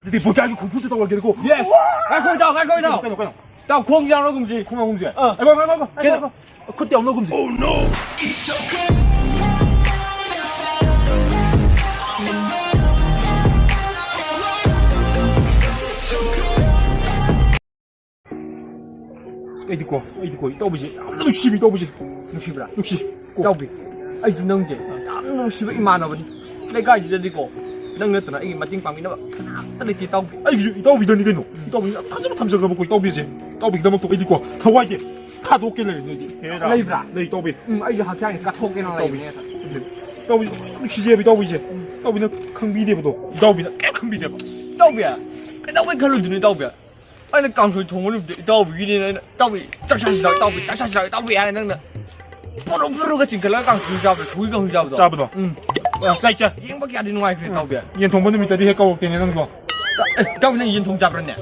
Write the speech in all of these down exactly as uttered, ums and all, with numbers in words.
ꯑꯗꯨꯗꯤ ꯕꯣꯇꯥꯒꯤ ꯈꯨꯐꯨꯗꯨ ꯇꯧꯔꯒꯦꯀꯣ꯫ Yes. ꯉꯥꯏꯈꯣ, ꯏꯇꯥꯎ, ꯉꯥꯏꯈꯣ, ꯏꯇꯥꯎ꯫ ꯀꯩꯅꯣ, ꯀꯩꯅꯣ? ꯏꯇꯥꯎ, ꯈꯣꯡ ꯌꯥꯎꯅꯒꯨꯝꯁꯤ꯫ ꯈꯣꯡ ꯌꯥꯎꯒꯨꯝꯁꯦ? ꯑꯥ꯫ ꯉꯥꯏꯈꯣ, ꯉꯥꯏꯈꯣ, ꯉꯥꯏꯈꯣ, ꯀꯩꯅꯣ? ꯉꯥꯏꯈꯣ꯫ ꯈꯨꯠꯇꯤ ꯌꯥꯎꯅꯒꯨꯝꯁꯦ꯫ Oh, no. ꯑꯩꯗꯤꯀꯣ, ꯑꯩꯗꯤꯀꯣ, ꯏꯇꯥꯎꯕꯤꯁꯦ ꯌꯥꯝꯅ ꯅꯨꯡꯁꯤꯕꯤ, ꯏꯇꯥꯎꯕꯤꯁꯦ꯫ ꯅꯨꯡꯁꯤꯕ꯭ꯔꯥ? ꯅꯨꯡꯁꯤ꯫ ꯀꯣ꯫ ꯏꯇꯥꯎꯕꯤ, ꯑꯩꯁꯨ ꯅꯪꯁꯦ ꯌꯥꯝꯅ ꯅꯨꯡꯁꯤꯕ ꯏꯃꯥꯟꯅꯕꯅꯤ꯫ ꯂꯩꯀꯥꯏꯁꯤꯗꯗꯤꯀꯣ, ꯅꯪ ꯅꯠꯇꯅ ꯑꯩꯒꯤ ꯃꯇꯦꯡ ꯄꯥꯡꯕꯤꯅꯕ ꯀꯅꯥꯝꯇ ꯂꯩꯇꯦ, ꯏꯇꯥꯎꯕꯤ꯫ ꯑꯩꯒꯤꯁꯨ ꯏꯇꯥꯎꯕꯤꯗꯅꯤ ꯀꯩꯅꯣ꯫ ꯏꯇꯥꯎꯕꯤꯅ ꯐꯖꯅ ꯊꯝꯖꯈ꯭ꯔꯕꯀꯣ, ꯏꯇꯥꯎꯕꯤꯁꯦ꯫ ꯏꯇꯥꯎꯕꯤꯒꯤꯗꯃꯛꯇ ꯑꯩꯗꯤꯀꯣ, ꯊꯋꯥꯏꯁꯦ ꯊꯥꯗꯣꯛꯀꯦ ꯂꯩꯔꯦ, ꯑꯩꯗꯤ꯫ ꯍꯦꯔꯥ꯫ ꯂꯩꯕ꯭ꯔꯥ? ꯂꯩ, ꯏꯇꯥꯎꯕꯤ꯫ ꯎꯝ, ꯑꯩꯁꯨ ꯍꯛꯆꯥꯡꯁꯦ ꯀꯠꯊꯣꯛꯀꯦꯅ ꯏꯇꯥꯎꯕꯤ꯫ ꯂꯩꯕꯅꯦ꯫ ꯏꯇꯥꯎꯕꯤ, ꯅꯨꯡꯁꯤꯖꯩꯕ, ꯏꯇꯥꯎꯕꯤꯁꯦ꯫ ꯏꯇꯥꯎꯕꯤꯅ ꯈꯪꯕꯤꯗꯦꯕꯗꯣ꯫ ꯏꯇꯥꯎꯕꯤꯅ ꯀꯩꯝ ꯈꯪꯕꯤꯗꯦꯕ꯫ ꯏꯇꯥꯎꯕꯤ, ꯀꯩꯗꯧꯕꯩ ꯈꯜꯂꯨꯗꯣꯏꯅꯣ, ꯏꯇꯥꯎꯕꯤ? ꯑꯩꯅ ꯀꯥꯡꯁꯣꯏ ꯊꯣꯡꯕ ꯅꯨꯃꯤꯠꯇ ꯏꯇꯥꯎꯕꯤꯒꯤꯅꯦꯅ ꯑꯩꯅ, "ꯏꯇꯥꯎꯕꯤ, ꯆꯥꯛ ꯆꯥꯁꯤ ꯂꯥꯎ, ꯏꯇꯥꯎꯕꯤ, ꯆꯥꯛ ꯆꯥꯁꯤ ꯂꯥꯎ, ꯏꯇꯥꯎꯕꯤ" ꯍꯥꯏꯔ ꯅꯪꯅ ꯄꯨꯔꯨ ꯄꯨꯔꯨꯒ ꯆꯤꯡꯈꯠꯂꯒ ꯀꯥꯡꯁꯣꯏ ꯆꯥꯕꯗꯣ, ꯁꯧꯒ꯭ꯔꯤ ꯀꯥꯡꯁꯣꯏ ꯆꯥꯕꯗꯣ꯫ ꯆꯥꯕꯗꯣ? ꯎꯝ꯫ ꯑ, ꯆꯥꯏ, ꯆꯥꯏ꯫ ꯌꯦꯡꯕ ꯀꯌꯥꯗꯤ ꯅꯨꯡꯉꯥꯏꯈ꯭ꯔꯦ, ꯏꯇꯥꯎꯕꯤ꯫ ꯌꯦꯟ ꯊꯣꯡꯕ ꯅꯨꯃꯤꯠꯇꯗꯤ ꯍꯦꯛ ꯀꯧꯔꯛꯇꯦꯅꯦ ꯅꯪꯁꯨ꯫ ꯏꯇꯥꯎ-, ꯑꯦ, ꯏꯇꯥꯎꯕꯤ, ꯅꯪ ꯌꯦꯟ ꯊꯣꯡ ꯆꯥꯕ꯭ꯔꯅꯦ?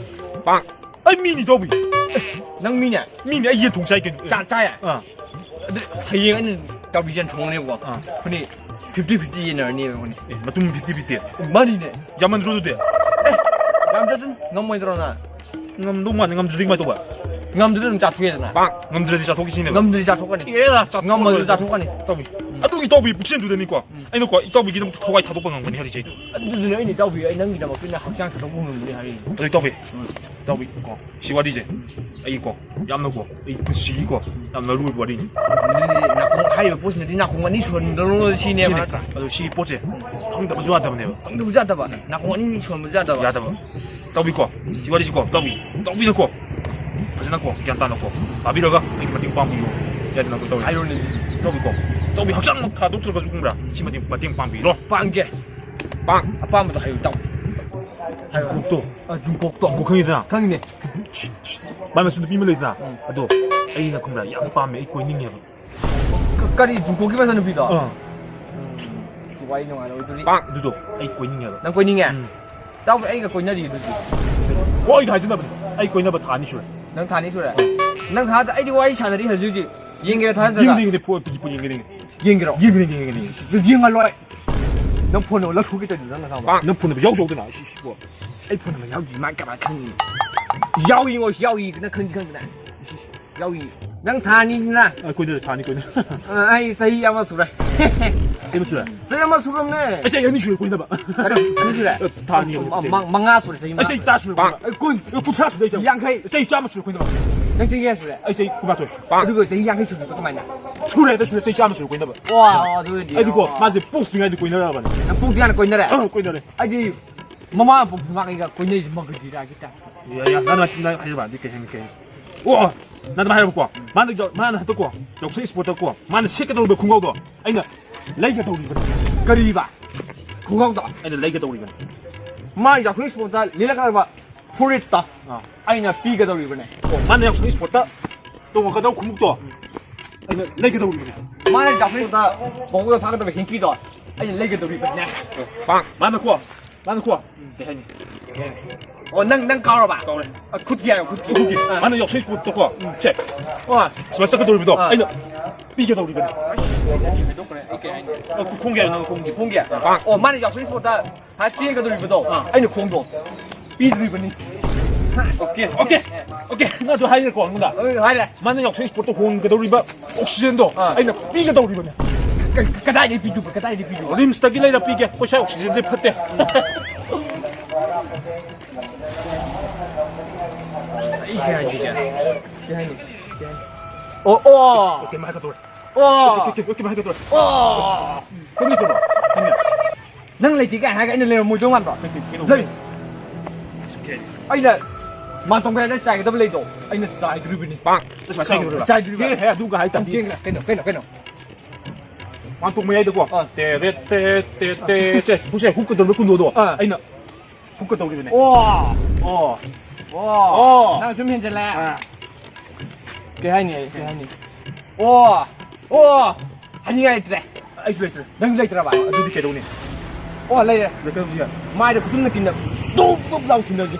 ꯑꯩ ꯃꯤꯅꯤ, ꯏꯇꯥꯎꯕꯤ꯫ ꯅꯪ ꯃꯤꯅꯦ? ꯃꯤꯅꯦ, ꯑꯩ ꯌꯦꯟ ꯊꯣꯡ ꯆꯥꯏ ꯀꯩꯅꯣ꯫ ꯑꯦ꯫ ꯆꯥ-, ꯆꯥꯏꯌꯦ? ꯑꯥ꯫ ꯑꯗꯨ ꯍꯌꯦꯡ ꯑꯩꯅ ꯏꯇꯥꯎꯕꯤ ꯌꯦꯟ ꯊꯣꯡꯒꯅꯦꯕꯀꯣ꯫ ꯑꯥ꯫ ꯑꯩꯈꯣꯏꯅꯤ fifty fifty ꯌꯦꯟꯅꯔꯅꯦꯕ ꯑꯩꯈꯣꯏꯅꯤ꯫ ꯑꯦ, ꯃꯇꯨꯝ fifty fifty? ꯃꯥꯅꯤꯅꯦ꯫ ꯌꯥꯝꯃꯟꯗ꯭ꯔꯣ ꯑꯗꯨꯗꯤ? ꯑꯦ, ꯌꯥꯝ ꯆꯠꯁꯤꯟ ꯉꯝꯃꯣꯏꯗ꯭ꯔꯣ ꯅꯪ? ꯉꯝꯗꯧ ꯃꯥꯟꯗꯦ, ꯉꯝꯗ꯭ꯔꯗꯤ ꯀꯃꯥꯏꯅ ꯇꯧꯕ? ꯉꯝꯗ꯭ꯔꯗꯤ ꯑꯗꯨꯝ ꯆꯥꯊꯣꯛꯑꯦꯗꯅ꯫ ꯉꯝꯗ꯭ꯔꯗꯤ ꯆꯥꯊꯣꯛꯈꯤꯁꯤꯅꯦꯕ? ꯉꯝꯗ꯭ꯔꯗꯤ ꯆꯥꯊꯣꯛꯀꯅꯤ꯫ ꯑꯦ, ꯆꯥ-, ꯉꯝꯃꯗꯤ ꯆꯥꯊꯣꯛꯀꯅꯤ꯫ ꯇꯧꯕꯤ꯫ ꯎꯝ꯫ ꯑꯗꯨꯒꯤ ꯇꯧꯕꯤ ꯄꯨꯛꯆꯦꯜꯗꯨꯗꯅꯤꯀꯣ꯫ ꯎꯝ꯫ ꯑꯩꯅꯀꯣ, ꯏꯇꯥꯎꯕꯤꯒꯤꯗꯃꯛꯇ ꯊꯋꯥꯏ ꯊꯥꯗꯣꯛꯄ ꯉꯝꯒꯅꯤ ꯍꯥꯏꯔꯤꯁꯦ ꯑꯩꯗꯣ꯫ ꯑꯗꯨꯗꯨꯅ ꯑꯩꯅ ꯏꯇꯥꯎꯕꯤ, ꯑꯩ ꯅꯪꯒꯤꯗꯃꯛꯇ ꯑꯩꯅ ꯍꯛꯆꯥꯡ ꯊꯥꯗꯣꯛꯄ ꯉꯝꯒꯅꯤ ꯍꯥꯏꯔꯤꯅꯤ꯫ ꯑꯗꯨ ꯏꯇꯥꯎꯕꯤ꯫ ꯎꯝ꯫ ꯏꯇꯥꯎꯕꯤ ꯀꯣ꯫ ꯁꯤ ꯋꯥꯔꯤꯁꯦ ꯑꯩꯀꯣ, ꯌꯥꯝꯅꯀꯣ, ꯑꯩ ꯄꯨꯟꯁꯤꯒꯤꯀꯣ, ꯌꯥꯝꯅ ꯑꯔꯨꯕ ꯋꯥꯔꯤꯅꯤ꯫ ꯑꯗꯨꯗꯤ ꯅꯥꯀꯣꯡ, ꯍꯥꯏꯔꯤꯕ ꯄꯣꯠꯁꯤꯅꯗꯤ ꯅꯥꯀꯣꯡ ꯑꯅꯤ ꯁꯣꯟꯗꯧꯅꯣ ꯁꯤꯅꯦꯕ, ꯁꯤꯅꯦ꯫ ꯅꯠꯇ꯭ꯔꯥ? ꯑꯗꯣ ꯁꯤꯒꯤ ꯄꯣꯠꯁꯦ ꯐꯪꯗꯕꯁꯨ ꯌꯥꯗꯕꯅꯦꯕ꯫ ꯐꯪꯗꯕꯁꯨ ꯌꯥꯗꯕ, ꯅꯥꯀꯣꯡ ꯑꯅꯤ ꯁꯣꯟꯕꯁꯨ ꯌꯥꯗꯕ꯫ ꯌꯥꯗꯕ꯫ ꯇꯧꯕꯤꯀꯣ, ꯁꯤ ꯋꯥꯔꯤꯁꯤꯀꯣ, ꯇꯧꯕꯤ, ꯇꯧꯕꯤꯅꯀꯣ, ꯐꯖꯅꯀꯣ, ꯒ꯭ꯌꯥꯟ ꯇꯥꯅꯀꯣ, ꯇꯥꯕꯤꯔꯒ ꯑꯩꯒꯤ ꯃꯇꯦꯡ ꯄꯥꯡꯕꯤꯌꯨ꯫ ꯌꯥꯗꯅꯀꯣ, ꯇꯧꯕꯤ꯫ ꯍꯥꯏꯔꯣꯅꯦ꯫ ꯇꯧꯕꯤꯀꯣ, ꯇꯧꯕꯤ, ꯍꯛꯆꯥꯡꯃꯛ ꯊꯥꯗꯣꯛꯇ꯭ꯔꯒꯁꯨ ꯈꯪꯕ꯭ꯔꯥ? ꯁꯤ ꯃꯇꯦꯡ, ꯃꯇꯦꯡ ꯄꯥꯡꯕꯤꯔꯣ꯫ ꯄꯥꯡꯒꯦ꯫ ꯄꯥꯡ꯫ ꯑꯄꯥꯝꯕꯗꯣ ꯍꯥꯏꯌꯨ, ꯇꯧ꯫ ꯍꯥꯏꯔꯣ꯫ ꯖꯨꯡꯀꯣꯛꯇꯣ꯫ ꯑ, ꯖꯨꯡꯀꯣꯛꯇꯣ꯫ ꯖꯨꯡꯀꯣꯛ ꯈꯪꯉꯤꯗꯅ? ꯈꯪꯉꯤꯅꯦ꯫ ꯃꯥꯏ ꯃꯆꯨ ꯅꯨꯄꯤ ꯑꯃ ꯂꯩꯗꯅ? ꯎꯝ꯫ ꯑꯗꯣ ꯑꯩꯅ ꯈꯪꯕ꯭ꯔꯥ? ꯌꯥꯝ ꯄꯥꯝꯃꯦ, ꯑꯩ ꯀꯣꯏꯅꯤꯡꯉꯦꯕ꯫ ꯀ-, ꯀꯔꯤ, ꯖꯨꯡꯀꯣꯛꯀꯤ ꯃꯆꯥꯅꯨꯄꯤꯗꯣ? ꯑꯥ꯫ ꯎꯝ, ꯋꯥꯔꯤ ꯅꯨꯡꯉꯥꯏꯔꯣꯏꯗꯣꯔꯤ꯫ ꯑꯗꯨꯗꯣ ꯑꯩ ꯀꯣꯏꯅꯤꯡꯉꯦꯕ꯫ ꯅꯪ ꯀꯣꯏꯅꯤꯡꯉꯦ? ꯎꯝ꯫ ꯏꯇꯥꯎꯕꯤ, ꯑꯩꯒ ꯀꯣꯏꯅꯔꯤ ꯑꯗꯨꯗꯤ꯫ ꯑꯣ, ꯑꯩꯅ ꯍꯥꯏꯖꯤꯟꯅꯕꯅꯦ꯫ ꯑꯩ ꯀꯣꯏꯅꯕ ꯊꯥ ꯑꯅꯤ ꯁꯨꯔꯦ꯫ ꯅꯪ ꯊꯥ ꯑꯅꯤ ꯁꯨꯔꯦ? ꯅꯪ ꯊꯥ, ꯑꯩꯗꯤ ꯋꯥꯔꯤ ꯁꯥꯟꯅꯔꯤ ꯍꯧꯖꯤꯛ ꯍꯧꯖꯤꯛ꯫ ꯌꯦꯡꯒꯦꯔꯥ ꯊꯥꯖꯗ꯭ꯔꯒ? ꯌꯦꯡꯒꯦ, ꯌꯦꯡꯒꯦ, ꯐꯣ-, ꯐꯣ-, ꯌꯦꯡꯒꯦ, ꯌꯦꯡꯒꯦ꯫ ꯌꯦꯡꯒꯦꯔꯣ? ꯌꯦꯡꯒꯦ, ꯌꯦꯡꯒꯦ, ꯌꯦꯡꯒꯦ꯫ ꯌꯦꯡꯍꯜꯂꯣ ꯑꯩ꯫ ꯅꯪ ꯐꯣꯟ ꯅꯝꯕꯔ ꯂꯧꯊꯣꯛꯀꯦ ꯇꯧꯔꯤꯗꯣ ꯅꯪ ꯉꯁꯥꯏ꯫ ꯅꯪ ꯐꯣꯟ ꯅꯝꯕꯔ ꯌꯥꯎꯖꯧꯗꯅ, ꯁꯤ, ꯁꯤꯕꯣ꯫ ꯑꯩ ꯐꯣꯟ ꯅꯝꯕꯔ ꯌꯥꯎꯗꯤ ꯃꯥ ꯀꯃꯥꯏꯅ ꯈꯪꯅꯤ? ꯌꯥꯎꯏꯉꯣ, ꯌꯥꯎꯏ, ꯅꯪ ꯈꯪꯗꯤ ꯈꯪꯗꯅ꯫ ꯌꯥꯎꯏ꯫ ꯅꯪ ꯊꯥ ꯑꯅꯤꯅꯤꯅ? ꯑ, ꯀꯣꯏꯅꯔꯦ, ꯊꯥ ꯑꯅꯤ ꯀꯣꯏꯅꯔꯦ꯫ ꯑ, ꯑꯩ ꯆꯍꯤ ꯑꯃ ꯁꯨꯔꯦ꯫ ꯆꯍꯤ ꯑꯃ ꯁꯨꯔꯦ? ꯆꯍꯤ ꯑꯃ ꯁꯨꯔꯝꯅꯦ꯫ ꯑꯩ ꯆꯍꯤ ꯑꯅꯤ ꯁꯨꯔꯦ ꯀꯣꯏꯅꯕ꯫ ꯀꯔꯤ? ꯑꯅꯤ ꯁꯨꯔꯦ? ꯑ, ꯊꯥ ꯑꯅꯤ ꯑꯃ ꯃ-, ꯁꯨꯔꯦ꯫ ꯃ-, ꯃꯉꯥ ꯁꯨꯔꯦ ꯆꯍꯤ ꯑꯩ ꯃꯉꯥ꯫ ꯆꯍꯤ ꯇꯔꯥ ꯁꯨꯔꯦ ꯀꯣꯏꯅꯕ꯫ ꯑꯩ ꯀꯨꯟ꯫ ꯑ, ꯀꯨꯟꯊ꯭ꯔꯥ ꯁꯨꯔꯦ ꯆꯍꯤ꯫ ꯌꯥꯡꯈꯩ꯫ ꯆꯍꯤ ꯆꯥꯝꯃ ꯁꯨꯔꯦ ꯀꯣꯏꯅꯕ꯫ ꯅꯪ ꯆꯍꯤ ꯀꯌꯥ ꯁꯨꯔꯦ? ꯑꯩ ꯆꯍꯤ ꯀꯨꯟꯃꯥꯊꯣꯏ꯫ ꯑꯗꯨꯒ ꯆꯍꯤ ꯌꯥꯡꯈꯩ ꯁꯨꯔꯦ ꯀꯃꯥꯏꯅ? ꯁꯨꯔꯦ, ꯑꯗ ꯁꯨꯔꯦ, ꯆꯍꯤ ꯆꯥꯝꯃ ꯁꯨꯔꯦ ꯀꯣꯏꯅꯕ꯫ ꯋꯥ, ꯑꯗꯨ ꯑꯣꯏꯔꯗꯤ ꯑꯩꯗꯤꯀꯣ, ꯑꯣ꯫ ꯃꯥꯁꯦ ꯄꯣꯛꯇ꯭ꯔꯤꯉꯩꯗ ꯀꯣꯏꯅꯔꯛꯑꯕꯅꯦ꯫ ꯅꯪ ꯄꯣꯛꯇ꯭ꯔꯤꯀꯥꯟꯗ ꯀꯣꯏꯅꯔꯦ? ꯑ, ꯀꯣꯏꯅꯔꯦ꯫ ꯑꯩꯗꯤ ꯃꯃꯥ ꯄꯣꯛꯇ꯭ꯔꯤ ꯃꯥ ꯀꯩꯒ ꯀꯣꯏꯅꯩꯁꯦ ꯃꯒꯗꯤꯔꯥꯒꯤ ꯇꯥꯏꯞꯇ꯫ ꯌꯥ, ꯌꯥ, ꯅꯪ, ꯅꯪ ꯍꯥꯏꯔꯤꯕ ꯑꯗꯨ ꯀꯩ ꯍꯥꯏꯅꯤ, ꯀꯩ ꯍꯥꯏꯅꯤ? ꯑꯣ, ꯑꯣ, ꯅꯪ ꯑꯗꯨꯃꯥꯏꯅ ꯍꯥꯏꯔꯕꯀꯣ꯫ ꯃꯥꯅ ꯖ-, ꯃꯥꯅ ꯍꯟꯗꯛꯀꯣ, ꯌꯥꯎꯁꯪ ꯏꯁꯄꯣꯔꯠꯇꯀꯣ, ꯃꯥꯅ ꯁꯦꯠꯀꯗꯧꯔꯤꯕ ꯈꯣꯡꯒ꯭ꯔꯥꯎꯗꯣ ꯑꯩꯅ ꯂꯩꯒꯗꯧꯔꯤꯕꯅꯤ꯫ ꯀꯔꯤꯕ? ꯈꯣꯡꯒ꯭ꯔꯥꯎꯗꯣ? ꯑꯩꯅ ꯂꯩꯒꯗꯧꯔꯤꯕꯅꯤ꯫ ꯃꯥ ꯌꯥꯎꯁꯪ ꯏꯁꯄꯣꯔꯠꯇ ꯂꯤꯠꯂꯛꯀꯗꯕ ꯐꯨꯔꯤꯠꯇꯣ ꯑꯥ꯫ ꯑꯩꯅ ꯄꯤꯒꯗꯧꯔꯤꯕꯅꯦ꯫ ꯑꯣ, ꯃꯥꯅ ꯌꯥꯎꯁꯪ ꯏꯁꯄꯣꯔꯠꯇ ꯇꯣꯡꯉꯛꯀꯗꯧꯕ ꯈꯣꯡꯎꯞꯇꯣ ꯑꯩꯅ ꯂꯩꯒꯗꯧꯔꯤꯕꯅꯦ꯫ ꯃꯥꯅ ꯌꯥꯎꯁꯪ ꯏꯁꯄꯣꯔꯠꯇ ꯃꯀꯣꯛꯇ ꯐꯥꯒꯗꯕ ꯍꯤꯡꯀꯤꯗꯣ ꯑꯩꯅ ꯂꯩꯒꯗꯧꯔꯤꯕꯅꯦ꯫ ꯃꯥꯅꯀꯣ, ꯃꯥꯅꯀꯣ, ꯀꯩ ꯍꯥꯏꯅꯤ? ꯑꯣ, ꯅꯪ, ꯅꯪ ꯀꯥꯎꯔꯕ? ꯀꯥꯎꯔꯦ꯫ ꯑ, ꯈꯨꯠꯀꯤ ꯍꯥꯏꯌꯣ, ꯈꯨꯠꯀꯤ꯫ ꯈꯨꯠꯀꯤ꯫ ꯑꯥ꯫ ꯃꯥꯅ ꯌꯥꯎꯁꯪ ꯏꯁꯄꯣꯔꯠꯇꯀꯣ, ꯁꯦ, ꯑꯣ꯫ ꯁꯨꯃꯥꯏꯅ ꯆꯠꯀꯗꯧꯔꯤꯕꯗꯣ ꯑꯥ꯫ ꯑꯩꯅ ꯄꯤꯒꯗꯧꯔꯤꯕꯅꯦ꯫ ꯑꯁ, ꯑꯩ ꯍꯥꯏꯗꯣꯛꯈ꯭ꯔꯦ꯫ ꯑꯩ ꯀꯩ ꯍꯥꯏꯅꯤ? ꯑ, ꯈꯣꯡꯒꯤ ꯍꯥꯏꯌꯣ, ꯅꯪ ꯈꯣꯡꯒꯤ꯫ ꯈꯣꯡꯒꯤ? ꯑꯥ꯫ ꯑꯣ, ꯃꯥꯅ ꯌꯥꯎꯁꯪ ꯏꯁꯄꯣꯔꯠꯇ ꯍꯥ, ꯆꯦꯟꯒꯗꯧꯔꯤꯕꯗꯣ ꯑꯥ꯫ ꯑꯩꯅ ꯈꯣꯡꯗꯣ ꯄꯤꯗꯣꯔꯤꯕꯅꯤ꯫ ꯑꯣꯀꯦ, ꯑꯣꯀꯦ, ꯑꯣꯀꯦ, ꯅꯪ ꯑꯗꯨ ꯍꯥꯏꯔꯦꯀꯣ ꯑꯩꯉꯣꯟꯗ? ꯑ, ꯍꯥꯏꯔꯦ꯫ ꯃꯥꯅ ꯌꯥꯎꯁꯪ ꯏꯁꯄꯣꯔꯠꯇ ꯍꯣꯟꯒꯗꯧꯔꯤꯕ ꯑꯣꯛꯁꯤꯖꯦꯟꯗꯣ ꯑꯥ꯫ ꯑꯩꯅ ꯄꯤꯒꯗꯧꯔꯤꯕꯅꯦ꯫ ꯀ-, ꯀꯗꯥꯏꯗꯒꯤ ꯄꯤꯗꯣꯏꯕ? ꯀꯗꯥꯏꯗꯒꯤ ꯄꯤꯗꯣꯏꯕ? ꯔꯤꯝꯁꯇꯒꯤ ꯂꯩꯔ ꯄꯤꯒꯦ꯫ ꯑꯩꯈꯣꯏ ꯁ꯭ꯋꯥꯏ ꯑꯣꯛꯁꯤꯖꯦꯟꯁꯦ ꯐꯠꯇꯦ꯫ ꯑꯩ ꯀꯩ ꯍꯥꯏꯁꯤꯒꯦ? ꯀꯩ ꯍꯥꯏꯅꯤ? ꯀꯩ ꯍꯥꯏꯅꯤ? ꯑꯣ, ꯑꯣ꯫ ꯑꯣꯀꯦ, ꯃꯥ ꯍꯥꯏꯒꯗꯧꯔꯦ꯫ ꯑꯣ꯫ ꯑꯣꯀꯦ, ꯑꯣꯀꯦ, ꯑꯣꯀꯦ, ꯃꯥ ꯍꯥꯏꯒꯗꯧꯔꯦ꯫ ꯑꯣ꯫ ꯀꯔꯤ ꯇꯧꯕ? ꯅꯪ ꯂꯩꯇꯦ ꯀꯥꯏ ꯍꯥꯏꯔꯒ ꯑꯩꯅ ꯂꯩꯔꯝꯃꯣꯏꯗꯧ ꯃꯥꯟꯕ꯭ꯔꯣ? ꯅꯠꯇꯦ, ꯀꯩꯗꯧꯕ? ꯂꯩ꯫ ꯁꯨꯛꯌꯥ ꯌꯥꯗꯦ꯫ ꯑꯩꯅ ꯃꯥꯟꯇꯣꯡ ꯃꯌꯥꯏꯗ ꯆꯥꯏꯒꯗꯕ ꯂꯩꯗꯣ ꯑꯩꯅ ꯆꯥꯏꯗꯣꯔꯤꯕꯅꯤ꯫ ꯄꯥꯛ! ꯆꯥꯏꯗꯣꯔꯤꯕ꯫ ꯆꯥꯏꯗꯣꯔꯤꯕ꯫ ꯍꯦ, ꯍꯦ, ꯑꯗꯨꯒ ꯍꯥꯏ ꯇꯥꯔꯗꯤ꯫ ꯆꯦꯡ ꯀꯩꯅꯣ, ꯀꯩꯅꯣ, ꯀꯩꯅꯣ? ꯃꯥꯟꯇꯣꯡ ꯃꯌꯥꯏꯗꯀꯣ꯫ ꯑꯥ꯫ ꯇꯦ, ꯔꯦꯠ, ꯇꯦ, ꯇꯦ, ꯇꯦ, ꯁꯦ, ꯍꯨꯛ, ꯁꯦ, ꯍꯨꯛꯀꯗꯧꯔꯤꯕ ꯀꯨꯟꯗꯣꯗꯣ ꯑꯥ꯫ ꯑꯩꯅ ꯍꯨꯛꯀꯗꯧꯔꯤꯕꯅꯦ꯫ ꯑꯣ꯫ ꯑꯣ꯫ ꯑꯣ꯫ ꯑꯣ꯫ ꯅꯪ ꯁꯨꯝ ꯍꯦꯟꯖꯜꯂꯦ꯫ ꯑꯥ꯫ ꯀꯩ ꯍꯥꯏꯅꯤ ꯑꯩ? ꯀꯩ ꯍꯥꯏꯅꯤ? ꯑꯣ꯫ ꯑꯣ꯫ ꯍꯥꯏꯅꯤꯡꯉꯥꯏ ꯂꯩꯇ꯭ꯔꯦ꯫ ꯑꯩꯁꯨ ꯂꯩꯇ꯭ꯔꯦ꯫ ꯅꯪꯁꯨ ꯂꯩꯇ꯭ꯔꯕ? ꯑꯗꯨꯗꯤ ꯀꯩꯗꯧꯅꯤ? ꯑꯣ, ꯂꯩꯔꯦ꯫ ꯂꯩꯇꯕꯁꯨ ꯌꯥꯏ꯫ ꯃꯥꯏꯗ ꯈꯨꯇꯨꯝꯅ ꯀꯤꯟꯅ ꯇꯨꯞ ꯇꯨꯞ ꯂꯥꯎ ꯊꯤꯟꯗꯁꯤ꯫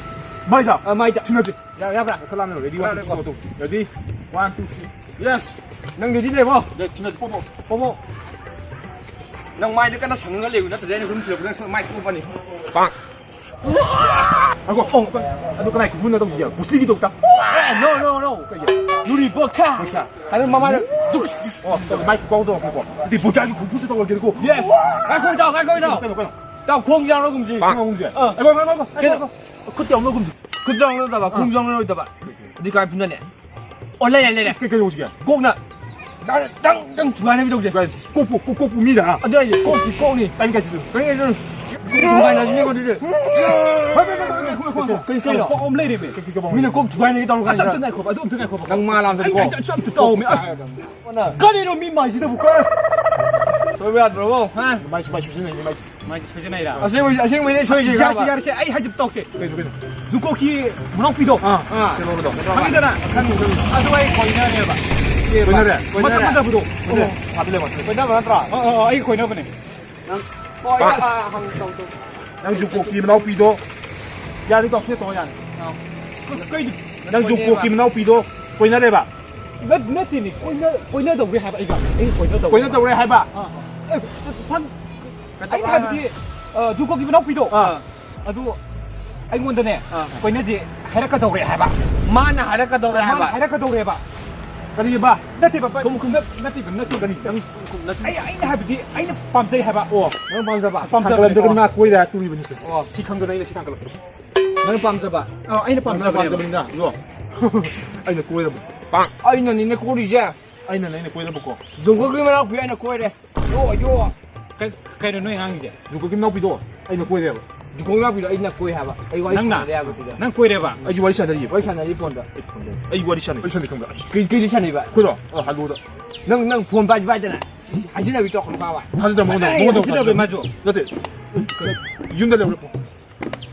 ꯃꯥꯏꯗ? ꯑ, ꯃꯥꯏꯗ꯫ ꯊꯤꯟꯗꯁꯤ꯫ ꯌꯥ-, ꯌꯥꯕ꯭ꯔꯥ? ꯈꯔ ꯂꯥꯞꯅ ready, one, two, three, ꯌꯥꯔꯦꯀꯣ꯫ Ready? One, two, three. Yes. ꯅꯪ ready ꯂꯩꯔꯕꯣ? ꯂꯩ, ꯊꯤꯟꯗꯁꯤ, ꯄꯣꯃꯣ꯫ ꯄꯣꯃꯣ꯫ ꯅꯪ ꯃꯥꯏꯗ ꯀꯟꯅ ꯁꯪꯉꯒ ꯂꯩꯌꯨ, ꯅꯠꯇ꯭ꯔꯗꯤ ꯑꯩꯅ ꯍꯨꯝ ꯊꯤꯜꯂꯛꯄꯗ ꯅꯪ ꯃꯥꯏ ꯀꯣꯞꯄꯅꯤ꯫ ꯄꯥꯛ! ꯑꯒꯣ, ꯑꯣ, ꯑꯗꯨ ꯀꯅꯥꯏ ꯈꯨꯐꯨꯅꯣ ꯇꯧꯁꯤꯒꯦ? ꯕ꯭ꯔꯨꯁꯂꯤꯒꯤ ꯇꯧ ꯇꯥ꯫ ꯑꯦ, no, no, no. ꯀꯩꯒꯤ? ꯅꯨꯔꯤ ꯕꯣꯠꯀꯥ꯫ ꯕꯣꯠꯀꯥ꯫ ꯑꯗꯨ ꯃꯃꯥꯏꯗ ꯗꯨꯛ꯫ ꯑꯣ, ꯃꯥꯏ ꯀꯥꯎ ꯇꯧꯔꯛꯀꯦꯀꯣ꯫ ꯑꯗꯨꯗꯤ ꯕꯣꯠꯀꯥꯒꯤ ꯈꯨꯐꯨꯁꯨ ꯇꯧꯔꯒꯦꯀꯣ꯫ Yes. ꯉꯥꯏꯈꯣ, ꯏꯇꯥꯎ, ꯉꯥꯏꯈꯣ, ꯏꯇꯥꯎ꯫ ꯀꯩꯅꯣ, ꯀꯩꯅꯣ? ꯏꯇꯥꯎ, ꯈꯣꯡ ꯌꯥꯎꯔꯒꯨꯝꯁꯤ꯫ ꯈꯣꯡ ꯌꯥꯎꯔꯒꯨꯝꯁꯤ꯫ ꯑꯥ꯫ ꯉꯥꯏꯈꯣ, ꯉꯥꯏꯈꯣ, ꯉꯥꯏꯈꯣ, ꯀꯩꯅꯣ? ꯉꯥꯏꯈꯣ꯫ ꯈꯨꯠ ꯌꯥꯎꯅꯒꯨꯝꯁꯤ꯫ ꯈꯨꯠ ꯌꯥꯎꯅꯗꯕ, ꯈꯣꯡ ꯑꯥ꯫ ꯌꯥꯎꯅꯔꯣꯏꯗꯕ꯫ ꯑꯗꯨꯗꯤ ꯀꯃꯥꯏ ꯐꯨꯅꯅꯤ? ꯑꯣ, ꯂꯩꯔꯦ, ꯂꯩꯔꯦ꯫ ꯀꯩ, ꯀꯩ ꯇꯧꯁꯤꯒꯦ? ꯀꯣꯛꯅ ꯗꯪ, ꯗꯪ, ꯗꯪ ꯊꯨꯒꯥꯏꯅꯕꯤ ꯇꯧꯁꯦ꯫ ꯀꯣꯛꯄꯨ, ꯀꯣꯛ, ꯀꯣꯛꯄꯨ ꯃꯤꯔꯥ? ꯑꯗꯨ ꯍꯥꯏꯁꯦ ꯀꯣꯛꯇꯤ ꯀꯣꯛꯅꯤ꯫ ꯀꯔꯤ ꯀꯥꯏ ꯆꯠꯁꯤ? ꯀꯔꯤ ꯀꯥꯏ ꯆꯠꯁꯤ? ꯀꯣꯛ ꯊꯨꯒꯥꯏꯅꯁꯤꯅꯦꯀꯣ ꯑꯗꯨꯗꯤ꯫ ꯀꯩ, ꯀꯩ, ꯀꯩ, ꯀꯩ, ꯀꯩ, ꯀꯩꯅꯣ? ꯀꯣꯛ ꯑꯃ ꯂꯩꯔꯦꯃꯦ꯫ ꯀꯩ, ꯀꯩ, ꯀꯩ, ꯃꯤꯅ ꯀꯣꯛ ꯊꯨꯒꯥꯏꯅꯒꯦ ꯇꯧꯔ ꯑꯁ, ꯑꯝꯇ ꯀꯥꯟꯁꯤꯗ꯫ ꯉꯥꯏꯈꯣꯕ, ꯑꯗꯨ ꯑꯝꯇ ꯉꯥꯏꯈꯣꯕ꯫ ꯅꯪ ꯃꯥ ꯂꯥꯝꯗꯗꯤ ꯑꯩ ꯀꯣ꯫ ꯍꯥꯏꯁꯦ ꯑꯝꯇ ꯇꯥꯎꯃꯦ꯫ ꯀꯣꯛ ꯊꯨꯒꯥꯏꯔꯗꯕꯅꯤ꯫ ꯀꯔꯤꯅꯣ ꯃꯤ ꯃꯥꯏꯁꯤꯗꯕꯨ ꯀꯔ-? ꯁꯣꯏꯕ ꯌꯥꯗ꯭ꯔꯕꯣ? ꯍꯥ? ꯃꯥꯏꯁꯨ, ꯃꯥꯏꯁꯨ ꯁꯤꯖꯤꯟꯅꯩꯅꯦ, ꯃꯥꯏꯁꯨ꯫ ꯃꯥꯏꯁꯦ ꯁꯣꯏꯖꯅꯩꯔꯥ? ꯑꯁꯦꯡꯕꯩ, ꯑꯁꯦꯡꯕꯩꯅꯦ ꯁꯣꯏꯗ꯭ꯔꯤꯁꯦ ꯌꯥꯔꯁꯦ, ꯍꯥꯏꯕ꯫ ꯌꯥꯔꯁꯦ, ꯑꯩ ꯍꯥꯏꯖꯤꯠ ꯇꯧꯁꯦ꯫ ꯀꯩꯅꯣ, ꯀꯩꯅꯣ? ꯖꯨꯀꯣꯛꯀꯤ ꯃꯅꯥꯎꯄꯤꯗꯣ꯫ ꯑꯥ, ꯑꯥ꯫ ꯀꯩꯅꯣꯗꯣ꯫ ꯈꯪꯉꯤꯗꯅ? ꯈꯪꯉꯤ, ꯈꯪꯉꯤ꯫ ꯑꯗꯨ ꯑꯩ ꯀꯣꯏꯅꯔꯦꯕ꯫ ꯀꯣꯏꯅꯔꯦ? ꯃꯁꯛ ꯀꯣꯏꯅꯔꯦ? ꯐꯖꯕꯗꯣ꯫ ꯀꯣꯏꯅꯔꯦ? ꯑꯣ, ꯐꯥꯗ ꯂꯩꯕ꯫ ꯀꯣꯏꯅꯕ ꯅꯠꯇ꯭ꯔꯣ? ꯑꯣ, ꯑꯣ, ꯑꯣ, ꯑꯩ ꯀꯣꯏꯅꯕꯅꯦ꯫ ꯅꯪ ꯀꯣꯏ-, ꯑꯥ꯫ ꯑꯥ, ꯍꯪ-, ꯇꯧ, ꯇꯧ꯫ ꯅꯪ ꯖꯨꯀꯣꯛꯀꯤ ꯃꯅꯥꯎꯄꯤꯗꯣ꯫ ꯌꯥꯔꯦ, ꯇꯧꯁꯦ, ꯇꯧ, ꯌꯥꯔꯦ꯫ ꯑꯥ꯫ ꯀꯩ-, ꯅꯪ ꯖꯨꯀꯣꯛꯀꯤ ꯃꯅꯥꯎꯄꯤꯗꯣ ꯀꯣꯏꯅꯔꯦꯕ? ꯅꯠ-, ꯅꯠꯇꯦꯅꯦ, ꯀꯣꯏꯅ-, ꯀꯣꯏꯅꯗꯧꯔꯦ ꯍꯥꯏꯕ ꯑꯩꯒ꯫ ꯑꯩ ꯀꯣꯏꯅꯗꯧꯔꯦ꯫ ꯀꯣꯏꯅꯗꯧꯔꯦ ꯍꯥꯏꯕ? ꯑꯥ, ꯑꯥ꯫ ꯑꯦ, ꯐꯪ-, ꯑꯩꯅ ꯍꯥꯏꯕꯗꯤ, ꯑ, ꯖꯨꯀꯣꯛꯀꯤ ꯃꯅꯥꯎꯄꯤꯗꯣ꯫ ꯑꯥ꯫ ꯑꯗꯨ ꯑꯩꯉꯣꯟꯗꯅꯦ, ꯑꯥ꯫ ꯀꯣꯏꯅꯁꯦ ꯍꯥꯏꯔꯛꯀꯗꯧꯔꯦ ꯍꯥꯏꯕ꯫ ꯃꯥꯅ ꯍꯥꯏꯔꯛꯀꯗꯧꯔꯦ ꯃꯥꯅ ꯍꯥꯏꯕ꯫ ꯍꯥꯏꯔꯛꯀꯗꯧꯔꯦꯕ꯫ ꯀꯔꯤꯕ? ꯅꯠꯇꯦꯕ, ꯕ-, ꯈꯨꯝ, ꯈꯨꯝ꯫ ꯅꯠ-, ꯅꯠꯇꯦꯕ, ꯅꯠꯇꯦꯕ꯫ ꯀꯔꯤ? ꯅꯪ ꯈꯨꯝ, ꯅꯠꯇꯦ꯫ ꯑꯩ, ꯑꯩꯅ ꯍꯥꯏꯕꯗꯤ, ꯑꯩꯅ ꯄꯥꯝꯖꯩ ꯍꯥꯏꯕ꯫ ꯑꯣ꯫ ꯅꯪ ꯄꯥꯝꯖꯕ? ꯄꯥꯝꯖꯕꯅꯦ꯫ ꯊꯥꯡꯒꯠꯂꯝꯗꯒꯤ ꯃꯥ ꯀꯣꯏꯔꯦ ꯍꯥꯏ ꯇꯨꯔꯤꯕꯅꯤꯁꯦ꯫ ꯑꯣ꯫ ꯁꯤ ꯈꯪꯗꯅ ꯑꯩꯅ ꯁꯤ ꯊꯥꯡꯒꯠꯂꯛꯄꯅꯦ꯫ ꯅꯪ ꯄꯥꯝꯖꯕ? ꯑ, ꯑꯩꯅ ꯄꯥꯝꯖꯕꯅꯦꯕ꯫ ꯄꯥꯝꯖꯕꯅꯤꯅ, ꯏꯕꯣ꯫ ꯑꯩꯅ ꯀꯣꯏꯔꯕ꯫ ꯑꯩꯅꯅꯤꯅꯦ ꯀꯣꯏꯔꯤꯁꯦ꯫ ꯑꯩꯅꯅꯦ ꯑꯩꯅ ꯀꯣꯏꯔꯕꯀꯣ꯫ ꯖꯨꯀꯣꯛꯀꯤ ꯃꯅꯥꯎꯄꯤ ꯑꯩꯅ ꯀꯣꯏꯔꯦ꯫ ꯌꯣ, ꯌꯣ꯫ ꯀꯩ-, ꯀꯩꯅꯣ ꯅꯣꯏ ꯉꯥꯡꯉꯤꯁꯦ? ꯖꯨꯀꯣꯛꯀꯤ ꯃꯅꯥꯎꯄꯤꯗꯣ ꯑꯩꯅ ꯀꯣꯏꯔꯦꯕ꯫ ꯖꯨꯀꯣꯛꯀꯤ ꯃꯅꯥꯎꯄꯤꯗꯣ ꯑꯩꯅ ꯀꯣꯏ ꯍꯥꯏꯕ꯫ ꯑꯩ ꯋꯥꯔꯤ ꯅꯪꯅ? ꯁꯥꯟꯅꯔꯦ ꯍꯥꯏꯕꯗꯨꯗ꯫ ꯅꯪ ꯀꯣꯏꯔꯦꯕ? ꯑꯩꯒꯤ ꯋꯥꯔꯤ ꯁꯥꯟꯅꯔꯤ꯫ ꯋꯥꯔꯤ ꯁꯥꯟꯅꯔꯤ ꯐꯣꯟꯗ꯫ ꯑꯩ ꯐꯣꯟꯗ꯫ ꯑꯩ ꯋꯥꯔꯤ ꯁꯥꯟꯅꯩ꯫ ꯋꯥꯔꯤ ꯁꯥꯟꯅꯩ ꯈꯪꯕ꯭ꯔꯥ? ꯑꯁ꯫ ꯀꯩ, ꯀꯩꯗꯤ ꯁꯥꯟꯅꯩꯕ? ꯑꯩꯈꯣꯏꯔꯣ? ꯑꯣ, ꯍꯜꯂꯣꯗ꯫ ꯅꯪ, ꯅꯪ ꯐꯣꯟ ꯄꯥꯏꯗꯤ ꯄꯥꯏꯗꯅ꯫ ꯍꯥꯏꯖꯤꯟꯅꯕꯤ ꯇꯧꯔꯛꯀꯅꯨ ꯄꯥꯕ꯫ ꯊꯥꯖꯗꯕ ꯃꯉꯣꯟꯗ, ꯑꯩ ꯃꯉꯣꯟꯗ ꯍꯥꯏꯖꯤꯟꯅꯕꯤ ꯊꯥꯖꯗꯕ꯫ ꯃꯥꯁꯨ꯫ ꯅꯠꯇꯦ꯫ ꯌꯨꯝꯗ ꯂꯩꯍꯧꯔꯦ ꯐꯣꯟ꯫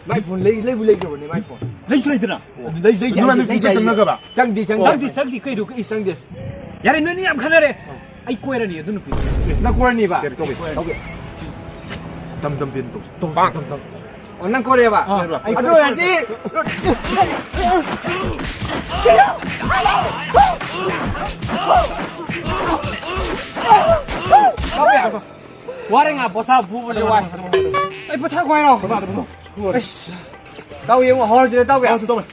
ꯃꯥꯏ ꯐꯣꯟ ꯂꯩ-, ꯂꯩꯕꯨ ꯂꯩꯈ꯭ꯔꯕꯅꯦ ꯃꯥꯏ ꯐꯣꯟ꯫ ꯂꯩꯁꯨ ꯂꯩꯇꯅ꯫ ꯑꯗꯨ ꯂꯩ-, ꯂꯩ-, ꯅꯨꯄꯥ ꯂꯩ-, ꯅꯨꯄꯤ ꯂꯩ-, ꯆꯠ ꯆꯪꯅꯈ꯭ꯔꯕ? ꯆꯪꯗꯦ, ꯆꯪꯗꯦ꯫ ꯆꯪꯗꯦ, ꯆꯪꯗꯦ, ꯀꯩꯅꯣ, ꯏꯁ꯫ ꯆꯪꯗꯦ꯫ ꯌꯥꯔꯦ, ꯅꯣꯏꯅꯤ ꯌꯥꯝ ꯈꯟꯅꯔꯦ꯫ ꯑꯩ ꯀꯣꯏꯔꯅꯤ ꯑꯗꯨ ꯅꯨꯄꯤꯗꯣ꯫ ꯑꯦ, ꯅꯪ ꯀꯣꯏꯔꯅꯤꯕ? ꯌꯥꯔꯦ, ꯇꯧꯒꯦ꯫ ꯀꯣꯏꯔꯅꯤ꯫ ꯇꯧꯒꯦ꯫ ꯗꯝ ꯗꯝ ꯕꯦꯝ ꯇꯧꯁꯤ꯫ ꯇꯧꯁꯤ, ꯗꯝ ꯗꯝ꯫ ꯑꯣ, ꯅꯪ ꯀꯣꯏꯔꯦꯕ? ꯑꯥ, ꯑꯩ ꯑꯗꯨ ꯀꯣꯏꯔꯦ꯫ ꯑꯣꯏꯔꯗꯤ ꯋꯥꯔꯦ ꯉꯥ ꯄꯣꯊꯥ ꯐꯨꯕꯁꯦ ꯋꯥꯏ꯫ ꯑꯩ ꯄꯣꯊꯥ ꯈꯣ ꯍꯥꯏꯔꯣ? ꯄꯣꯊꯥ, ꯄꯣꯊꯥ꯫ ꯑꯁ꯫ ꯇꯧ ꯌꯦꯡꯉꯣ, ꯍꯧꯔꯁꯤꯔ ꯇꯧꯒꯦ? ꯍꯧꯔꯁꯤ, ꯇꯧꯒꯦ꯫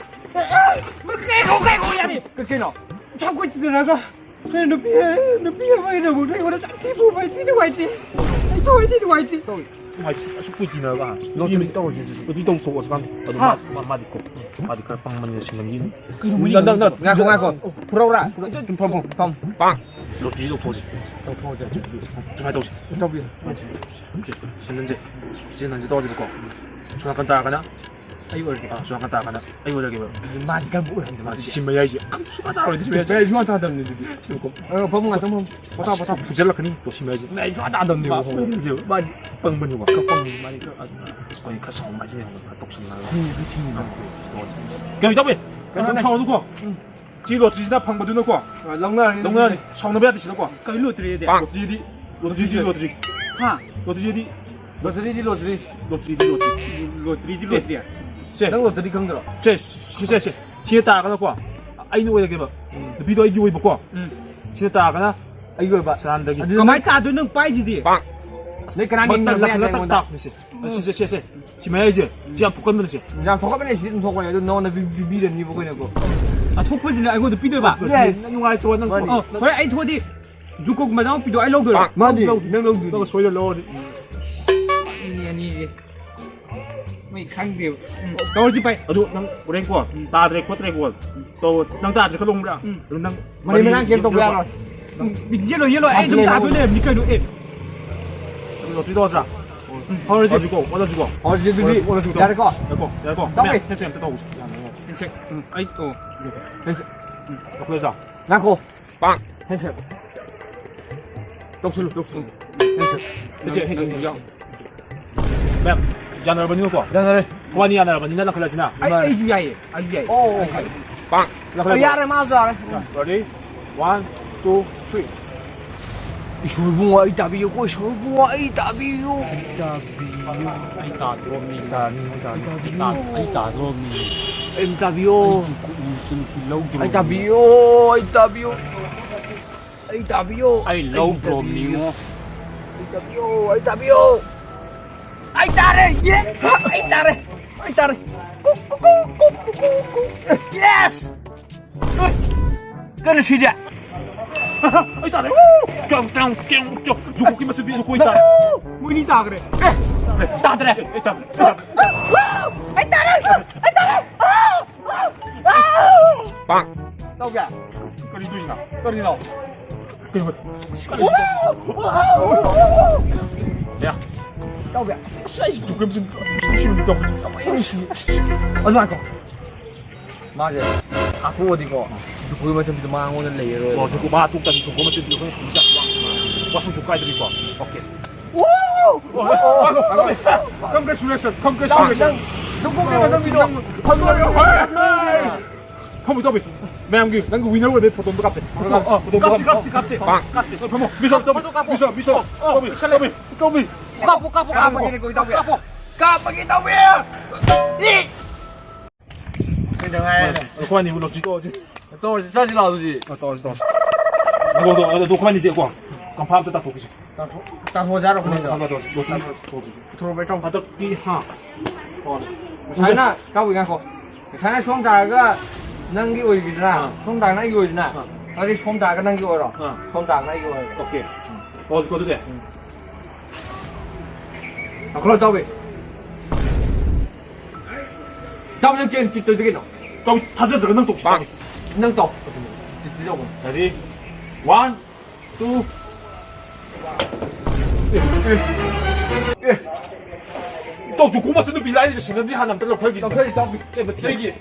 ꯀꯩꯅꯣ, ꯀꯩꯅꯣ, ꯌꯥꯅꯤ꯫ ꯀꯩ-, ꯀꯩꯅꯣ? ꯌꯥꯝ ꯀꯨꯏ ꯇꯤꯟꯅꯔꯒ, ꯀꯩꯅꯣ, ꯅꯨꯄꯤ, ꯅꯨꯄꯤ ꯑꯃꯒꯤꯗꯃꯛꯇ ꯑꯩꯉꯣꯟꯗ ꯆꯥꯛ ꯊꯤ ꯐꯨꯕ, ꯑꯩ ꯊꯤ ꯅꯨꯡꯉꯥꯏꯇꯦ꯫ ꯑꯩ ꯊꯋꯥꯏ ꯊꯤ ꯅꯨꯡꯉꯥꯏꯇꯦ꯫ ꯇꯧꯏ꯫ ꯅꯨꯡꯉꯥꯏꯇꯦ, ꯑꯁꯨꯛ ꯀꯨꯏ ꯇꯤꯟꯅꯔꯒ, ꯍꯥ? ꯂꯣꯇꯔꯤ ꯇꯧꯔꯁꯤ ꯑꯗꯨꯗꯤ꯫ ꯂꯣꯇꯔꯤ ꯇꯧꯊꯣꯛꯑꯁꯤ ꯀꯥꯟꯗꯦ꯫ ꯑꯗꯨ ꯍꯥ? ꯃꯥ, ꯃꯥ, ꯃꯥꯗꯤꯀꯣ, ꯃꯥꯗꯤ ꯈꯔ ꯄꯪꯕꯅꯤꯅ ꯁꯤꯡꯒꯟꯈꯤꯅꯤ꯫ ꯀꯩꯅꯣ, ꯃꯣꯏꯅꯤ ꯅꯪ, ꯅꯪ, ꯅꯪ꯫ ꯉꯥꯏꯈꯣ, ꯉꯥꯏꯈꯣ꯫ ꯐꯨꯔꯧꯔꯥ? ꯐꯝ, ꯐꯝ, ꯐꯝ꯫ ꯄꯥꯡ꯫ ꯂꯣꯇꯔꯤ ꯇꯧꯊꯣꯛꯑꯁꯤ꯫ ꯇꯧꯊꯣꯛꯑꯁꯤ꯫ ꯁꯨꯃꯥꯏꯅ ꯇꯧꯁꯤ꯫ ꯇꯧꯕꯤꯌꯨ꯫ ꯁꯤ ꯅꯟꯁꯦ, ꯁꯤ ꯅꯟꯁꯦ ꯇꯧꯔꯁꯤꯕꯀꯣ꯫ ꯁꯣꯝ ꯅꯥꯀꯟ ꯇꯥꯔꯒꯅ ꯑꯩ ꯑꯣꯏꯔꯒꯦ꯫ ꯑꯥ, ꯁꯣꯝ ꯅꯥꯀꯟ ꯇꯥꯔꯒꯅ ꯑꯩ ꯑꯣꯏꯔꯒꯦꯕ꯫ ꯃꯥꯗꯤ ꯀꯔꯝꯕ ꯑꯣꯏꯍꯟꯒꯦ? ꯃꯥꯗꯤ ꯁꯤ ꯃꯌꯥꯏꯁꯦ꯫ ꯁꯨꯡꯇꯥ ꯇꯥꯔꯣꯏꯗꯤ ꯁꯤ ꯃꯌꯥꯏꯁꯦ꯫ ꯁꯨꯡꯇꯥ ꯇꯥꯗꯕꯅꯤ ꯑꯗꯨꯗꯤ꯫ ꯁꯤꯗꯀꯣ꯫ ꯑ, ꯐꯃꯨꯡ ꯉꯥꯛꯇꯪ ꯐꯝ-, ꯄꯣꯊꯥ, ꯄꯣꯊꯥ꯫ ꯐꯨꯖꯜꯂꯛꯀꯅꯤ ꯇꯣ ꯁꯤ ꯃꯌꯥꯏꯁꯦ꯫ ꯃꯌꯥꯏ ꯁꯨꯡꯇꯥ ꯇꯥꯗꯕꯅꯦꯕ꯫ ꯃꯥ ꯐꯃꯨꯡ꯫ ꯄꯪꯕꯅꯦꯕ꯫ ꯃꯥꯗꯤ ꯈꯔ ꯄꯪꯕꯅꯤ, ꯃꯥꯗꯤ ꯈꯔ꯫ ꯑꯗꯨꯅ ꯑꯩꯈꯣꯏ ꯈꯔ ꯆꯥꯎꯕ ꯃꯥꯏꯁꯦ ꯌꯦꯡꯉꯣ, ꯈꯔ ꯇꯧꯁꯤꯜꯂꯒ꯫ ꯀꯩꯅꯣ ꯇꯧꯋꯦ? ꯀꯩꯅꯣ ꯀꯩꯅꯣꯅꯦ? ꯁꯥꯎꯅꯨꯀꯣ꯫ ꯎꯝ꯫ ꯁꯤ ꯂꯣꯇ꯭ꯔꯤꯁꯤꯅ ꯐꯪꯕꯗꯨꯅꯀꯣ꯫ ꯑ, ꯂꯧꯅꯔꯅꯤ꯫ ꯂꯧꯅꯔꯅꯤ꯫ ꯁꯥꯎꯅꯕ ꯌꯥꯗꯦ ꯁꯤꯗꯀꯣ꯫ ꯀꯩ ꯂꯣꯇ꯭ꯔꯤ ꯑꯗꯤ? ꯂꯣꯇ꯭ꯔꯤꯗꯤ, ꯂꯣꯇ꯭ꯔꯤꯗꯤ ꯂꯣꯇ꯭ꯔꯤ꯫ ꯍꯥ? ꯂꯣꯇ꯭ꯔꯤꯗꯤ, ꯂꯣꯇ꯭ꯔꯤꯗꯤ ꯂꯣꯇ꯭ꯔꯤ꯫ ꯂꯣꯇ꯭ꯔꯤꯗꯤ ꯂꯣꯇ꯭ꯔꯤ꯫ ꯂꯣꯇ꯭ꯔꯤꯗꯤ ꯁꯦ, ꯂꯣꯇ꯭ꯔꯤ꯫ ꯁꯦ꯫ ꯅꯪ ꯂꯣꯇ꯭ꯔꯤ ꯈꯪꯗ꯭ꯔꯣ? ꯁꯦ, ꯁꯤ, ꯁꯦ, ꯁꯦ꯫ ꯁꯤꯗ ꯇꯥꯔꯒꯅꯀꯣ, ꯑꯩꯅ ꯑꯣꯏꯔꯒꯦꯕ꯫ ꯎꯝ꯫ ꯅꯨꯄꯤꯗꯣ ꯑꯩꯒꯤ ꯑꯣꯏꯕꯀꯣ꯫ ꯎꯝ꯫ ꯁꯤꯗ ꯇꯥꯔꯒꯅ ꯑꯩꯒꯤ ꯑꯣꯏꯕ꯫ ꯁꯔꯥꯟꯗꯒꯤ꯫ ꯑꯗꯨ ꯀꯃꯥꯏꯅ ꯇꯥꯗꯣꯏꯅꯣ ꯅꯪ ꯄꯥꯏꯁꯤꯗꯤ? ꯄꯥꯛ꯫ ꯅꯣꯏ ꯀꯅꯥꯝ ꯃꯇꯝ ꯌꯦꯡꯅꯕ ꯌꯥꯗꯦ ꯂꯥꯛꯁꯤꯜꯂꯛꯇ ꯑꯩꯉꯣꯟꯗ꯫ ꯇꯥꯛꯄꯅꯤꯁꯦ꯫ ꯁꯤ, ꯁꯤ, ꯁꯤ, ꯁꯤ꯫ ꯁꯤ ꯃꯌꯥꯏꯁꯦ꯫ ꯁꯤ ꯌꯥꯝ ꯐꯨꯀꯟꯕꯅꯦ ꯁꯦ꯫ ꯌꯥꯝ ꯊꯣꯛꯀꯠꯄꯅꯦ, ꯁꯤꯗꯤ ꯑꯗꯨꯝ ꯊꯣꯛꯄꯅꯦ꯫ ꯑꯗꯨ ꯅꯉꯣꯟꯗ ꯄꯤ-, ꯄꯤ-, ꯄꯤꯔꯅꯤꯕꯀꯣ ꯑꯩꯈꯣꯏꯅꯀꯣ꯫ ꯑꯊꯣꯛꯄꯁꯤꯅ ꯑꯩꯉꯣꯟꯗ ꯄꯤꯗꯣꯏꯕ? Yes꯫ ꯅꯨꯡꯉꯥꯏꯇ꯭ꯔꯣ ꯅꯪ? ꯃꯥꯅꯤ꯫ ꯑꯣ, ꯍꯣꯔꯦꯟ ꯑꯩ ꯊꯣꯛꯑꯗꯤ ꯖꯨꯀꯣꯛ ꯃꯆꯥ ꯑꯃ ꯄꯤꯗꯣ ꯑꯩ ꯂꯧꯗꯣꯏꯔꯣ? ꯃꯥꯅꯤ, ꯅꯪ ꯂꯧꯗꯣꯏꯅꯤ꯫ ꯅꯪ ꯁꯣꯏꯗꯅ ꯂꯧꯔꯅꯤ꯫ ꯑꯅꯤ, ꯑꯅꯤꯁꯦ꯫ ꯃꯣꯏ ꯈꯪꯗꯦꯕ꯫ ꯎꯝ, ꯇꯧꯔꯁꯤ ꯄꯥꯏ꯫ ꯑꯗꯨ ꯅꯪ ꯍꯣꯔꯦꯟꯀꯣ, ꯎꯝ꯫ ꯇꯥꯗ꯭ꯔꯦ ꯈꯣꯠꯇ꯭ꯔꯦꯀꯣ꯫ ꯎꯝ꯫ ꯇꯧ-, ꯅꯪ ꯇꯥꯗ꯭ꯔꯦ ꯈꯜꯂꯣ ꯈꯪꯕ꯭ꯔꯥ? ꯎꯝ꯫ ꯑꯗꯨ ꯅꯪ ꯃꯔꯩ ꯃꯔꯥꯡ ꯀꯩꯝ ꯇꯧꯕ ꯌꯥꯔꯣꯏ꯫ ꯎꯝ, ꯌꯦꯠꯂꯣ, ꯌꯦꯠꯂꯣ, ꯑꯩ ꯑꯗꯨꯝ ꯇꯥꯗꯣꯏ ꯂꯩꯔꯝꯅꯤ ꯀꯩꯅꯣ, ꯑꯦ꯫ ꯑꯗꯨ ꯂꯣꯇ꯭ꯔꯤ ꯇꯧꯔꯁꯤꯔꯥ? ꯎꯝ, ꯍꯧꯔꯁꯤ꯫ ꯍꯧꯔꯁꯤꯀꯣ, ꯍꯣꯠꯅꯁꯤꯀꯣ꯫ ꯍꯧꯔꯁꯤ ꯑꯗꯨꯗꯤ꯫ ꯍꯣꯠꯅꯁꯤꯀꯣ꯫ ꯌꯥꯔꯦꯀꯣ? ꯌꯥꯔꯦꯀꯣ, ꯌꯥꯔꯦꯀꯣ꯫ ꯇꯧꯔꯦ꯫ ꯃꯌꯥꯝ, ꯍꯦꯟꯁꯦ ꯑꯝꯇ ꯇꯧꯁꯤ꯫ ꯍꯦꯟꯁꯦ, ꯎꯝ, ꯑꯩ, ꯑꯣ꯫ ꯍꯦꯟꯁꯦ꯫ ꯎꯝ꯫ ꯇꯧꯊꯣꯛꯑꯁꯤꯔꯥ? ꯉꯥꯏꯈꯣ꯫ ꯄꯥꯡ꯫ ꯍꯦꯟꯁꯦ꯫ ꯇꯧꯁꯤꯜꯂꯨ, ꯇꯧꯁꯤꯜꯂꯨ꯫ ꯍꯦꯟꯁꯦ꯫ ꯍꯦꯟꯁꯦ, ꯍꯦꯟꯁꯦ꯫ ꯃꯦꯝ, ꯌꯥꯅꯔꯕꯅꯤꯅꯀꯣ? ꯌꯥꯅꯔꯦ꯫ ꯋꯥꯅꯤ ꯌꯥꯅꯔꯕꯅꯤꯅ ꯂꯪꯈꯠꯂꯁꯤꯅ꯫ ꯑꯩ, ꯑꯩꯁꯨ ꯌꯥꯏꯌꯦ, ꯑꯩꯁꯨ ꯌꯥꯏꯌꯦ꯫ ꯑꯣ, ꯑꯣ, ꯑꯣ꯫ ꯄꯥꯡ꯫ ꯑꯣ, ꯌꯥꯔꯦ, ꯃꯥꯁꯨ ꯌꯥꯔꯦ꯫ ꯎꯝ꯫ Ready? One, two, three. ꯏꯁꯣꯔ ꯏꯕꯨꯡꯉꯣ, ꯑꯩ ꯇꯥꯕꯤꯌꯨꯀꯣ, ꯏꯁꯣꯔ ꯏꯕꯨꯡꯉꯣ, ꯑꯩ ꯇꯥꯕꯤꯌꯨ꯫ ꯑꯩ ꯇꯥꯕꯤꯌꯨ꯫ ꯑꯩ ꯇꯥꯗ꯭ꯔꯣꯃꯤ꯫ ꯑꯩ ꯇꯥꯔꯅꯤ, ꯑꯩ ꯇꯥꯔꯅꯤ꯫ ꯑꯩ ꯇꯥ-, ꯑꯩ ꯇꯥꯗ꯭ꯔꯣꯃꯤ꯫ ꯑꯩ ꯇꯥꯕꯤꯌꯣ꯫ ꯑꯩ ꯆꯨꯝꯀꯨꯞ, ꯆꯨꯝꯀꯨꯞ ꯂꯧꯗ꯭ꯔꯣꯃꯤ꯫ ꯑꯩ ꯇꯥꯕꯤꯌꯣ, ꯑꯩ ꯇꯥꯕꯤꯌꯣ꯫ ꯑꯩ ꯇꯥꯕꯤꯌꯣ꯫ ꯑꯩ ꯂꯧꯗ꯭ꯔꯣꯝꯅꯤꯉꯣ꯫ ꯇꯥꯕꯤꯌꯣ, ꯑꯩ ꯇꯥꯕꯤꯌꯣ꯫ ꯑꯩ ꯇꯥꯔꯦ, ꯌꯦ! ꯑꯩ ꯇꯥꯔꯦ, ꯑꯩ ꯇꯥꯔꯦ꯫ Cook, cook, cook, cook, cook, cook, cook. Yes! ꯀꯩꯅꯣ ꯁꯤꯗꯤ? ꯑꯩ ꯇꯥꯔꯦ꯫ ꯆꯥꯎ, ꯆꯥꯎ, ꯆꯥꯎ, ꯆꯥꯎ꯫ ꯖꯨꯀꯣꯛꯀꯤ ꯃꯆꯤꯟꯗꯤ ꯑꯩꯅ ꯀꯣꯏ ꯇꯥꯔꯦ꯫ ꯃꯣꯏꯅꯤ ꯇꯥꯈ꯭ꯔꯦ꯫ ꯑꯦ! ꯇꯥꯗ꯭ꯔꯦ꯫ ꯑꯦ, ꯑꯦ, ꯇꯥꯗ꯭ꯔꯦ꯫ ꯑꯩ ꯇꯥꯔꯦ! ꯑꯩ ꯇꯥꯔꯦ! ꯄꯥꯡ! ꯇꯧꯒꯦ? ꯀꯔꯤ ꯇꯧꯔꯤꯁꯤꯅ? ꯀꯔꯤꯅꯣ? ꯀꯩꯅꯣ? ꯌꯥ꯫ ꯇꯧꯒꯦ? ꯑꯁ, ꯑꯩ ꯖꯨꯀꯣꯛꯀꯤ ꯃꯆꯤꯟ ꯁꯤ, ꯁꯤ, ꯁꯤ, ꯁꯤ꯫ ꯑꯣꯖꯥ ꯀꯣ꯫ ꯃꯥꯁꯦ ꯍꯥꯠꯇꯣꯛꯑꯗꯤꯀꯣ, ꯖꯨꯀꯣꯛꯀꯤ ꯃꯆꯤꯟꯗꯣ ꯃꯉꯣꯟꯗ ꯂꯩꯔꯔꯣꯏ꯫ ꯑꯣ, ꯖꯨꯀꯣꯛ ꯃꯥ ꯍꯥꯠꯇꯣꯛꯇ꯭ꯔꯗꯤ ꯖꯨꯀꯣꯛ ꯃꯆꯤꯟꯗꯣ ꯑꯩꯈꯣꯏꯅ ꯐꯪꯖ-, ꯋꯥꯁꯨ ꯖꯨꯀꯣꯛ ꯀꯥꯏꯗ꯭ꯔꯤꯀꯣ꯫ Okay꯫ Congratulations, congratulations꯫ ꯖꯨꯀꯣꯛꯀꯤ ꯃꯇꯝꯒꯤꯗꯣ ꯐꯪꯉꯔꯣꯏ꯫ ꯐꯝꯃꯨ, ꯇꯧꯕꯤ꯫ ꯃꯌꯥꯝꯒꯤ ꯅꯪꯒꯤ winner ꯑꯣꯏꯕꯩ photo ꯑꯝꯇ ꯀꯥꯞꯁꯦ꯫ ꯄꯥꯡ! ꯐꯝꯃꯣ, ꯃꯤꯁꯣ, ꯇꯧꯕꯤ꯫ ꯃꯤꯁꯣ, ꯃꯤꯁꯣ꯫ ꯇꯧꯕꯤ, ꯇꯧꯕꯤ, ꯇꯧꯕꯤ꯫ ꯀꯥꯞꯄꯣ, ꯀꯥꯞꯄꯣ, ꯀꯥꯞꯄꯣ꯫ ꯀꯥꯞꯄꯒꯤꯅꯦ, ꯀꯣꯏ ꯇꯧꯕꯤ꯫ ꯀꯥꯞꯄꯣ꯫ ꯀꯥꯞꯄꯒꯤ ꯇꯧꯕꯤ꯫ ꯏ! ꯀꯩꯗꯧ ꯍꯥꯏꯔꯦ? ꯑꯩꯈꯣꯏ ꯑꯅꯤꯕꯨ ꯂꯧꯁꯤ ꯇꯣꯛꯑꯁꯤ꯫ ꯇꯧꯔꯁꯤ, ꯆꯠꯁꯤ ꯂꯥꯛꯑꯣ ꯑꯗꯨꯗꯤ꯫ ꯑ, ꯇꯧꯔꯁꯤ, ꯇꯧꯔꯁꯤ꯫ ꯑꯗꯣ, ꯑꯗꯣ, ꯑꯗꯣ ꯑꯩꯈꯣꯏ ꯑꯅꯤꯁꯦꯀꯣ, confirm ꯑꯝꯇ ꯇꯥꯊꯣꯛꯈꯤꯁꯦ꯫ ꯇꯥꯊꯣꯛ-, ꯇꯥꯊꯣꯛꯑꯁꯤ ꯍꯥꯏꯔꯣ, ꯑꯩꯈꯣꯏ ꯑꯅꯤꯗꯣ? ꯇꯥꯊꯣꯛꯑꯁꯤ, ꯇꯥꯊꯣꯛꯑꯁꯤ꯫ ꯄꯨꯊꯣꯔꯛꯑꯣ, ꯏꯇꯥꯎ꯫ ꯍꯟꯗꯛꯇꯤ, ꯍꯥ? ꯇꯧꯔꯁꯤ꯫ ꯉꯁꯥꯏꯅ, ꯏꯇꯥꯎꯕꯤ, ꯉꯥꯏꯈꯣ꯫ ꯉꯁꯥꯏꯅ ꯁꯣꯝ ꯇꯥꯔꯒ ꯅꯪꯒꯤ ꯑꯣꯏꯈꯤꯗꯅ, ꯑꯥ꯫ ꯁꯣꯝ ꯇꯥꯔꯒꯅ ꯑꯩꯒꯤ ꯑꯣꯏꯗꯅ, ꯑꯥ꯫ ꯑꯗꯨꯗꯤ ꯁꯣꯝ ꯇꯥꯔꯒ ꯅꯪꯒꯤ ꯑꯣꯏꯔꯣ꯫ ꯑꯥ꯫ ꯁꯣꯝ ꯇꯥꯔꯒꯅ ꯑꯩꯒꯤ ꯑꯣꯏꯔꯣ꯫ Okay꯫ ꯇꯧꯔꯁꯤꯀꯣ ꯑꯗꯨꯗꯤ꯫ ꯎꯝ꯫ ꯂꯥꯎꯈꯠꯂꯣ, ꯏꯇꯥꯎꯕꯤ꯫ ꯏꯇꯥꯎꯕꯤ, ꯅꯪ ꯆꯦꯟ ꯆꯤꯠꯇꯣꯏꯗꯤ ꯀꯩꯅꯣ? ꯏꯇꯥꯎꯕꯤ, ꯊꯥꯖꯗ꯭ꯔꯒ ꯅꯪ ꯇꯧꯁꯤ, ꯏꯇꯥꯎꯕꯤ꯫ ꯅꯪ ꯇꯧ꯫ ꯆꯤꯠꯇꯤ ꯇꯧꯕꯅꯤ꯫ Ready? One, two꯫ ꯑꯦ, ꯑꯦ꯫ ꯑꯦ꯫ ꯏꯇꯥꯎ, ꯖꯨꯀꯣꯛ ꯃꯆꯟ ꯅꯨꯄꯤ ꯂꯥꯏꯔꯤꯕ ꯁꯤꯅꯗꯤ ꯍꯥꯟꯅ ꯑꯝꯇ ꯂꯧꯊꯈꯤꯁꯤ꯫ ꯂꯧꯊꯈꯤ, ꯏꯇꯥꯎꯕꯤ꯫ ꯆꯦꯟꯕ ꯊꯦꯡꯒꯤ꯫